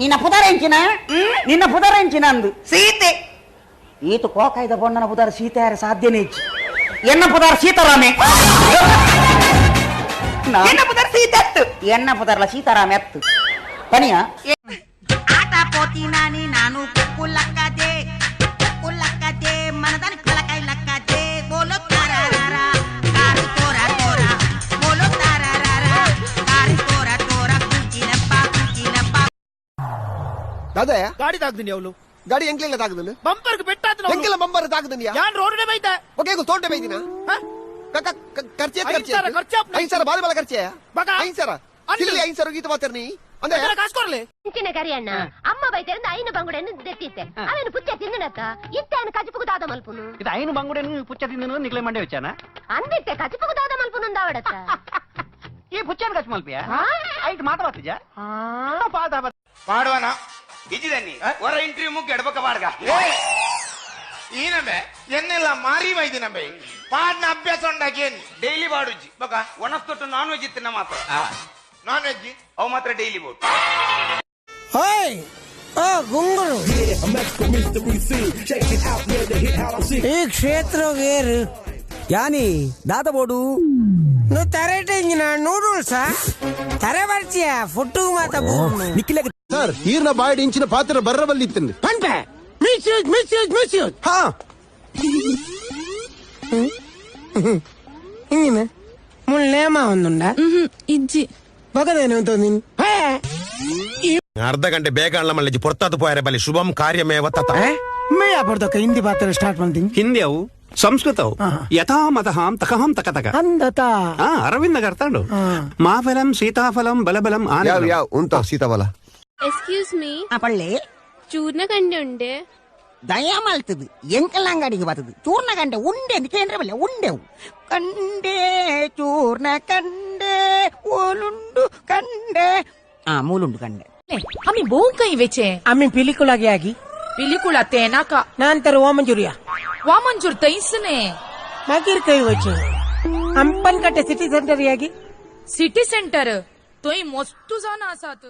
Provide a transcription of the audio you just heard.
ನಿನ್ನ ಪುದರೆಂಚಿನ ನಿನ್ನ ಪುದರೆಂಚಿನ ಅಂದು ಸೀತೆ ಈತ ಕೋಕಾಯ್ದ ಬೊಣ್ಣನ ಪುದರ್ ಸೀತೆ ಯಾರ ಸಾಧ್ಯನೇ ಇಜ್ಜಿ ಎನ್ನ ಪುದರ್ ಸೀತಾರಾಮೆ. ಎನ್ನ ಪುದರ್ ಸೀತೆ ಅತ್ತು. ಎನ್ನ ಪುದರ್ಲ ಸೀತಾರಾಮೆ ಅತ್ತು ಪನಿಯ. ಆಟ ಪೋತಿ ನಾನಿ ನಾನು ಕುಕ್ಕುಲಕ್ಕದೆ ಕುಕ್ಕುಲಕ್ಕದೆ ಮನದನ ಕಲಕೈ ಲಕ್ಕದೆ ಬೋಲೋ ತಾರಾರಾರ ಕಾರು ತೋರ ತೋರ ಬೋಲೋ ತಾರಾರಾರ ಕಾರು ತೋರ ತೋರ ಕುಂಚಿನಪ್ಪ ಕುಂಚಿನಪ್ಪ. ದಾದಾ. ಗಾಡಿ ತಾಗ್ದಿನಿ ಅವಳು. ಗಾಡಿ ಎಂಕ್ಲೆಲ್ಲ ತಾಗದಲ್ಲ? ಬಂಪರ್ ಬೆಟ್ಟಾತ. ಎಂಕೆಲ್ಲ ಬಂಬರ್ ತಾಗದನ್ಯಾ? ಯಾನ್ ರೋಡ್ ಬೈತೆ. ಓಕೆ ತೋಟೆ ಬೈದಿನ. ಖರ್ಚು. ಐದ್ ಸಾವಿರ ಖರ್ಚು ಆಪ್ನ. 5,000 ಬಾಲ ಬಾಲ ಖರ್ಚೆ. ಬಗ. 5,000. ಅಂದು. ಇಲ್ಲಿ 5,000 ಗೀತ ಮಾತಾಡ್ನಿ ಅಂದ್ರೆ ಕಾಸು ಕೊಡ್ಲಿ. ಇಂಚಿನ ಕರಿಯಣ್ಣ ಅಮ್ಮ ಬೈತೆರಿಂದ ಐನು ಬಂಗುಡೆಯನ್ನು ದೆತ್ತಿತ್ತೆ ಅವೇನು ಪುಚ್ಚ ತಿಂದನತ್ತ ಇತ್ತೆ ಅವನು ಕಜಿಪುಗು ದಾದ ಮಲ್ಪುನು. ಇದು ಐನು ಬಂಗುಡೆನು ಪುಚ್ಚ ತಿಂದನು ನಿಕ್ಲೆ ಮಂಡೆ ವಚ್ಚಾನ. ಅಂದಿತ್ತೆ ಕಜಿಪುಗು ದಾದ ಮಲ್ಪುನು ಅಂದಾವಡತ್ತ. ಈ ಪುಚ್ಚನ ಕಚ್ ಮಲ್ಪಿಯ ಐಟ್ ಮಾತ ಬಾತಿಜ ಪಾದ. ಪಾಡುವನ ಇಜ್ಜಿದನ್ನಿ ಹೊರ ಇಂಟರ್ವ್ಯೂ ಮುಗ್ಗಿ ಎಡಬಕ ಪಾಡ್ಗ. ಈ ನಂಬೆ ಎನ್ನೆಲ್ಲ ಮಾರಿ ವೈದಿ ನಂಬೆ ಪಾಡ್ನ ಅಭ್ಯಾಸ ಉಂಡಾಕಿ ಎನ್ನಿ. ಡೈಲಿ ಬಾಡುಜ್ಜಿ. ಬೊಕ? ಒಣಸ್ ತೊಟ್ಟು ನಾನ್ ವೆಜ್ ಇತ್ತಿನ ಮಾತ್ರ. ನಾನ್ ವೆಜ್ ಅವು ಮಾತ್ರ ಡೈಲಿ ಬೋಟ್. ಓಯ್ ಓ ಗುಂಗುರು, ಈ ಕ್ಷೇತ್ರ ವೇರು? ಯಾನಿ ದಾದ ಬೋಡು. నువ్వు తరేటించిన నూడుల్సా తరే పరిచయ ఫుట్టు మాత. ನಿಕ್ಕಿಲ. ಸರ್, ಈರ್ನ ಬಾಯ್ಡ್ ಇಂಚಿನ ಪಾತ್ರ ಬರ್ರ ಬಲ್ಲಿತ್ತಂದು. ಪಂಪೆ ಮಿಸ್ಯೂಸ್ ಮಿಸ್ಯೂಸ್ ಮಿಸ್ಯೂಸ್. ಹಾ. ఇంగిన ముళ్ళేమా ఉందుండా? ಇಜ್ಜಿ. బగదేనే ఉంటుంది. ಅರ್ಧ ಗಂಟೆ ಬೇಗ ಅಣ್ಣ ಮಳ್ಳಿ ಪೊರ್ತಾದು ಪೋಯರೆ ಬಲಿ ಶುಭಂ ಕಾರ್ಯಮೇವ ತತ. మే అప్పుడు హిందీ పాత్ర స్టార్ట్ ಮಾಡ್ತೀನಿ. ಹಿಂದಿ ಅವು ಸಂಸ್ಕೃತ ಅವು ಯಥಾ ಮತಹಾಂ ತಕಹಂ ತಕ ತಕ. అందత. ಆ ಅರವಿಂದ ಕರ್ತಾಂಡು ಮಾಫಲಂ ಸೀತಾಫಲಂ ಬಲಬಲಂ ಯಾವ ಆನೆ. ಯಾವ ಉಂಟ ಸೀತಾಫಲ? ಎಕ್ಸ್ಕ್ಯೂಸ್ ಮೀ. ಪಳ್ಳೆ. ಚೂರ್ನ ಕಂಡೆ ಉಂಡೆ? ದಯಮಾಲ್ತದು ಎಂಕಲ್ ಅಂಗಡಿಗೆ ಬರ್ತದೆ ಚೂರ್ಣ ಕಂಡೆ ಉಂಡೆ ಅಂತ ಕೇಂದ್ರ ಉಂಡೆವು ಕಂಡೆ ಚೂರ್ಣ ಕಂಡೆ ಓಲುಂಡು ಕಂಡೆ ಆ ಮೂಲುಂಡು ಕಂಡೆ. आम्ही भोंवंक खंय वेचे? ಆಮಿ ಪಿಲಿಕುಲಾಗಿ ಆಗಿ. पिलिकुळा ते नाका. ನಾನ್ ತರ ಓಮಂಜೂರಿಯಾ. वामंजूर थंयच न्ही. ಮಾಗೀರ್ ಕೈ ವಚ್ಚೆ ಅಂಪನ್ಕಟ್ಟೆ ಸಿಟಿ ಸೆಂಟರ್ ಯಾಗಿ. सिटी सेंटर थंय मस्तू जाणां आसात.